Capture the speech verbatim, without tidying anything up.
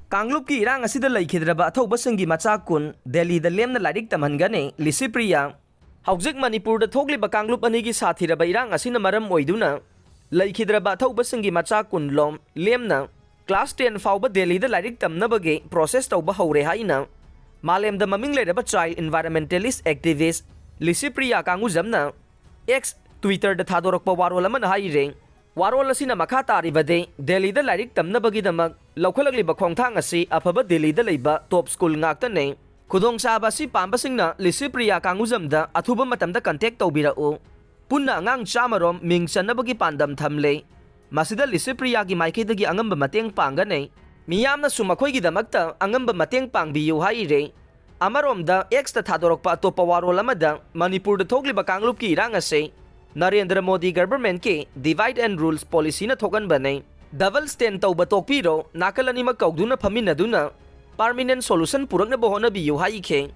ꯀꯥꯡꯂꯨꯞꯀꯤ ꯏꯔꯥꯡ ꯑꯁꯤꯗ ꯂꯩꯈꯤꯗ꯭ꯔꯕ ꯑꯊꯧꯕꯁꯤꯡꯒꯤ ꯃꯆꯥ ꯀꯨꯟ ꯗꯦꯜꯂꯤꯗ ꯂꯦꯝꯅ ꯂꯥꯏꯔꯤꯛ ꯇꯝꯍꯟꯒꯅꯤ ꯂꯤꯁꯤꯄ꯭ꯔꯤꯌꯥ꯫ ꯍꯧꯖꯤꯛ ꯃꯅꯤꯄꯨꯔꯗ ꯊꯣꯛꯂꯤꯕ ꯀꯥꯡꯂꯨꯞ ꯑꯅꯤꯒꯤ ꯁꯥꯊꯤꯔꯕ ꯏꯔꯥꯡ ꯑꯁꯤꯅ ꯃꯔꯝ ꯑꯣꯏꯗꯨꯅ ꯂꯩꯈꯤꯗ꯭ꯔꯕ ꯑꯊꯧꯕꯁꯤꯡꯒꯤ ꯃꯆꯥ ꯀꯨꯟ ꯂꯣꯝ ꯂꯦꯝꯅ class ten ꯐꯥꯎꯕ ꯗꯦꯜꯂꯤꯗ ꯂꯥꯏꯔꯤꯛ ꯇꯝꯅꯕꯒꯤ process ꯇꯧꯕ ꯍꯧꯔꯦ ꯍꯥꯏꯅ ꯃꯥꯂꯦꯝꯗ ꯃꯃꯤꯡ ꯂꯩꯔꯕ child environmentalist activist Licypriya ꯀꯥꯡꯒꯨꯖꯝꯅ X, Twitter ꯗ ꯊꯥꯗꯣꯔꯛꯄ ꯋꯥꯔꯣꯜ ꯑꯃꯅ ꯍꯥꯏꯔꯦ꯫ ꯋꯥꯔꯣꯜ ꯑꯁꯤꯅ ꯃꯈꯥ ꯇꯥꯔꯤꯕꯗꯤ ꯗꯦꯜꯂꯤꯗ ꯂꯥꯏꯔꯤꯛ ꯇꯝꯅꯕꯒꯤꯗꯃꯛ ꯂꯧꯈꯠꯂꯛꯂꯤꯕ ꯈꯣꯡꯊꯥꯡ ꯑꯁꯤ ꯑꯐꯕ ꯗꯦꯜꯂꯤꯗ ꯂꯩꯕ top school ꯉꯥꯛꯇꯅꯤ꯫ ꯈꯨꯗꯣꯡꯆꯥꯕ ꯑꯁꯤ ꯄꯥꯝꯕꯁꯤꯡꯅ ꯂꯤꯁꯤꯄ꯭ꯔꯤꯌꯥ ꯀꯥꯡꯒꯨꯖꯝꯗ ꯑꯊꯨꯕ ꯃꯇꯝꯗ contact ꯇꯧꯕꯤꯔꯛꯎ꯫ ꯄꯨꯟꯅ ꯑꯉꯥꯡ ꯆꯥꯝꯃ ꯔꯣꯝ ꯃꯤꯡ ꯆꯟꯅꯕꯒꯤ ꯄꯥꯟꯗꯝ ꯊꯝꯂꯦ꯫ ꯃꯁꯤꯗ ꯂꯤꯁꯤꯄ꯭ꯔꯤꯌꯥꯒꯤ ꯃꯥꯏꯀꯩꯗꯒꯤ ꯑꯉꯝꯕ ꯃꯇꯦꯡ ꯄꯥꯡꯒꯅꯤ꯫ ꯃꯤꯌꯥꯝꯅꯁꯨ ꯃꯈꯣꯏꯒꯤꯗꯃꯛꯇ ꯑꯉꯝꯕ ꯃꯇꯦꯡ ꯄꯥꯡꯕꯤꯌꯨ ꯍꯥꯏꯔꯤ꯫ ꯑꯃꯔꯣꯝꯗ X ꯇ ꯊꯥꯗꯣꯔꯛꯄ ꯑꯇꯣꯞꯄ ꯋꯥꯔꯣꯜ ꯑꯃꯗ ꯃꯅꯤꯄꯨꯔꯗ ꯊꯣꯛꯂꯤꯕ ꯀꯥꯡꯂꯨꯞꯀꯤ ꯏꯔꯥꯡ ꯑꯁꯤ ꯅꯔꯦꯟꯗ꯭ꯔ ꯃꯣꯗꯤ government ꯀꯤ divide and rules policy ꯅ ꯊꯣꯛꯍꯟꯕꯅꯤ꯫ Double stand ꯇꯧꯕ ꯇꯣꯛꯄꯤꯔꯣ, ꯅꯥꯀꯜ ꯑꯅꯤꯃꯛ ꯀꯧꯗꯨꯅ ꯐꯝꯃꯤꯟꯅꯗꯨꯅ permanent solution ꯄꯨꯔꯛꯅꯕ ꯍꯣꯠꯅꯕꯤꯌꯨ ꯍꯥꯏꯈꯤ꯫